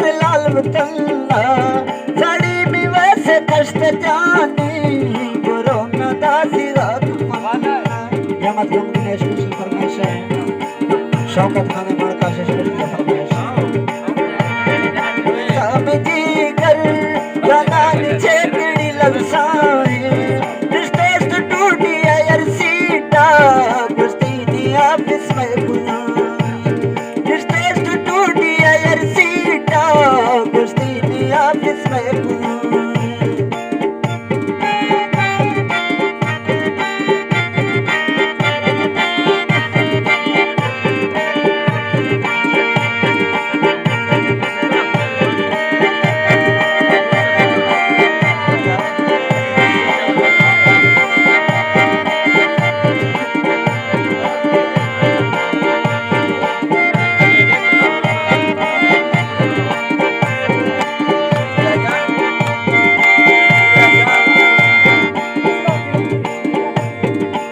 لال وطن ءَ، ساڑی می ویسے کشت جانی، برو نہ داسی رات من۔ یا مت گم کی نیشنل فرمائش ہے۔ شوکت خان مڑکا شش کشت فرمائش۔ سامجی گر جانانی چیکڑی للسائیں، دشتوشت ٹوٹی ایئر سیٹا، گشتی دی آفس میں گزار۔ دشتوشت ٹوٹی ایئر سیٹا، گشتی دی آفس میں گزار۔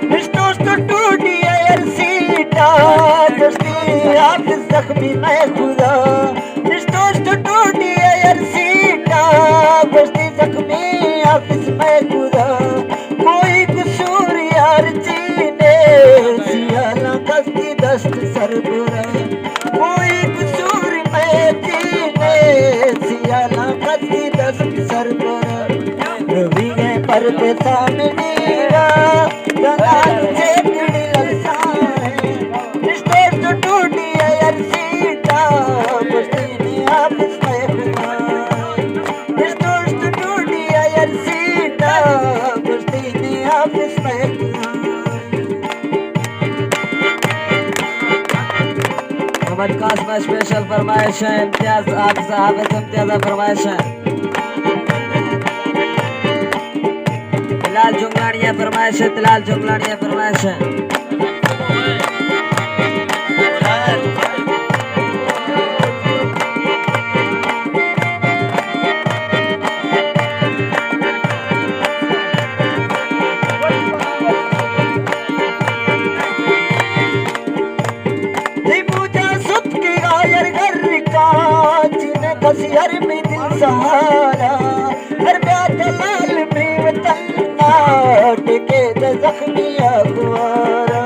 نشتوست ٹوٹی ایئر سیٹا، گشتی آفس زخمی میں خدا۔ نشتوست ٹوٹی ایئر سیٹا، گشتی زخمی آفس میں خدا۔ کوئی قصور یار چینے، سیالاں کس کی دست سر برا۔ کوئی قصور میں چینے، سیالاں کس کی دست سر برا۔ روی گئے پردیساں میں میرا، گناہ چیکڑی للسائیں۔ نشتوشت ٹوٹی ایئر سیٹا، گشتی نی آفس میں خدا۔ نشتوشت ٹوٹی ایئر سیٹا، گشتی نی آفس میں خدا۔ محمد قاسم اسپیشل فرمائش ہے، امتیاز حافظ، حافظ امتیاز فرمائش ہے۔ تلال جنگلاڑی ءِ فرمائش ہے، تلال جنگلاڑی ءِ فرمائش ہے۔ دی موجا ست کے آیر گر کا، چین کسی ہر میں دل سہارا۔ ہر بیا دلال می وطن نا، ٹکے دے زخمی اخبارا۔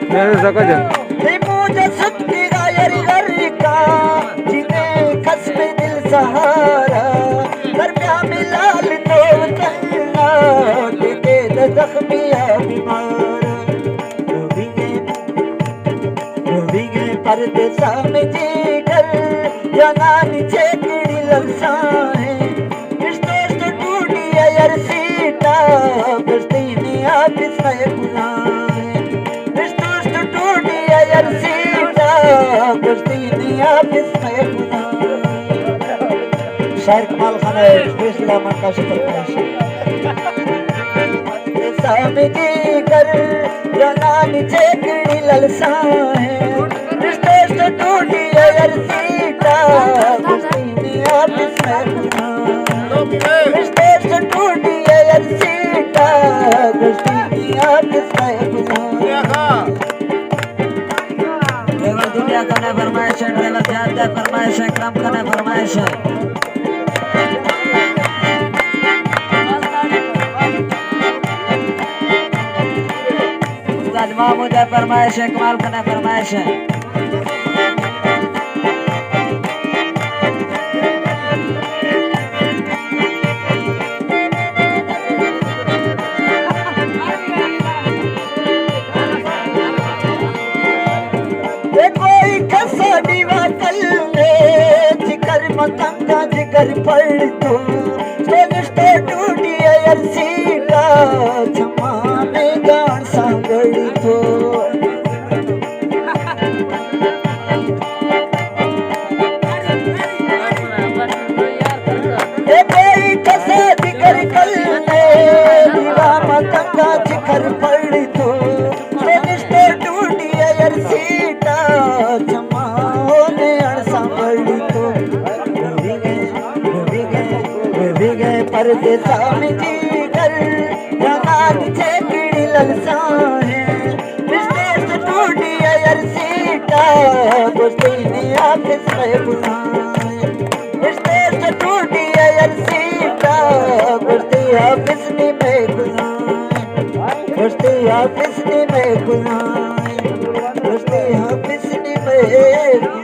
میرے زکا جان۔ دی موجا ست کے آیر گر کا، چین کس میں دل سہارا۔ ہر بیا ملال تو وطن نا، ٹکے دے زخمی بیمارا۔ روی گئے پردیساں میں جیگر، جانانی چیکڑی للسائیں۔ نشتوشت ٹوٹی ایئر سیٹا، گشتی نی آفس میں گزاریں۔ نشتوشت ٹوٹی ایئر سیٹا، گشتی نی آفس میں گزاریں۔ شاعر کمال خان ہے، اسپیشل من کا شکر پیش ہے۔ سامجی گر جنانی چیکڑی للسائیں۔ رشتوشت ٹوٹی ایئر سیٹا، گشتی نی آفس میں گزاریں۔ رشتوشت ٹوٹی ایئر سیٹا، گشتی نی آفس میں گزاریں۔ ڈرائیور دنیا کنے فرمائش ہے، ڈرائیور زیاد دے فرمائش ہے، اکرم کنے فرمائش ہے۔ استاد محمود ءِ فرمائش ہے، کمال کنے فرمائش ہے۔ اے کوئی کسا ڈیوا کل نے، جگر متنگا جگر پڑ تو، تو نشتو ٹوٹی ایئر سیٹا، چمانے گان سانگڑ تو۔ اے کوئی کسا جگر کل نے، دیوا متنگا جگر پڑ تو، تو نشتو ٹوٹی ایئر سیٹا، چمانے اڑ سانگڑ تو۔ روی گئے، روی گئے، روی گئے پردیسا میں جگر، جنان چیکڑی للسائیں۔ گوشتی نی حافظ مئے گلائیں، گوشتی چٹوٹی ءَ یل سیٹا، گوشتی حافظ نی مئے گلائیں، گوشتی حافظ نی مئے گلائیں، گوشتی حافظ نی مئے گلائیں۔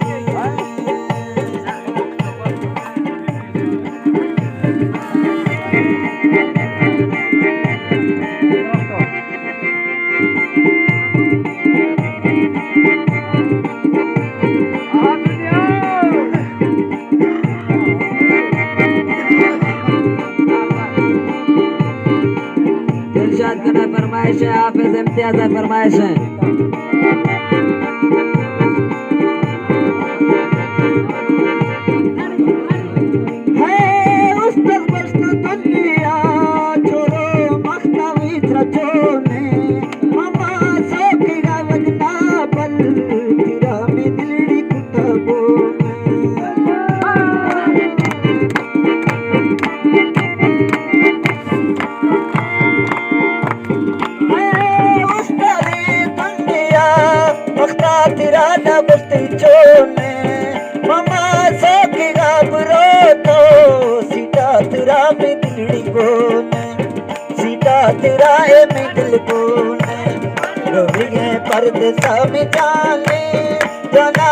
دلشاد کنائے فرمائش ہے، حافظ امتیاز ءِ فرمائش ہے۔ ہے استاد گوشت دنیا چورو مختاوی ترا چونے، ماما سوکی گا وجنا بل تیرا می دلڑی کتا بونے۔ اے استاد دنیا، وقتا تیرا نہ بستی چونے، ماما ساکی گابرو تو، سیتا تیرا می دلڑی گونے، سیتا تیرا اے می دل گونے، رویے پردیسا می جانے، جانا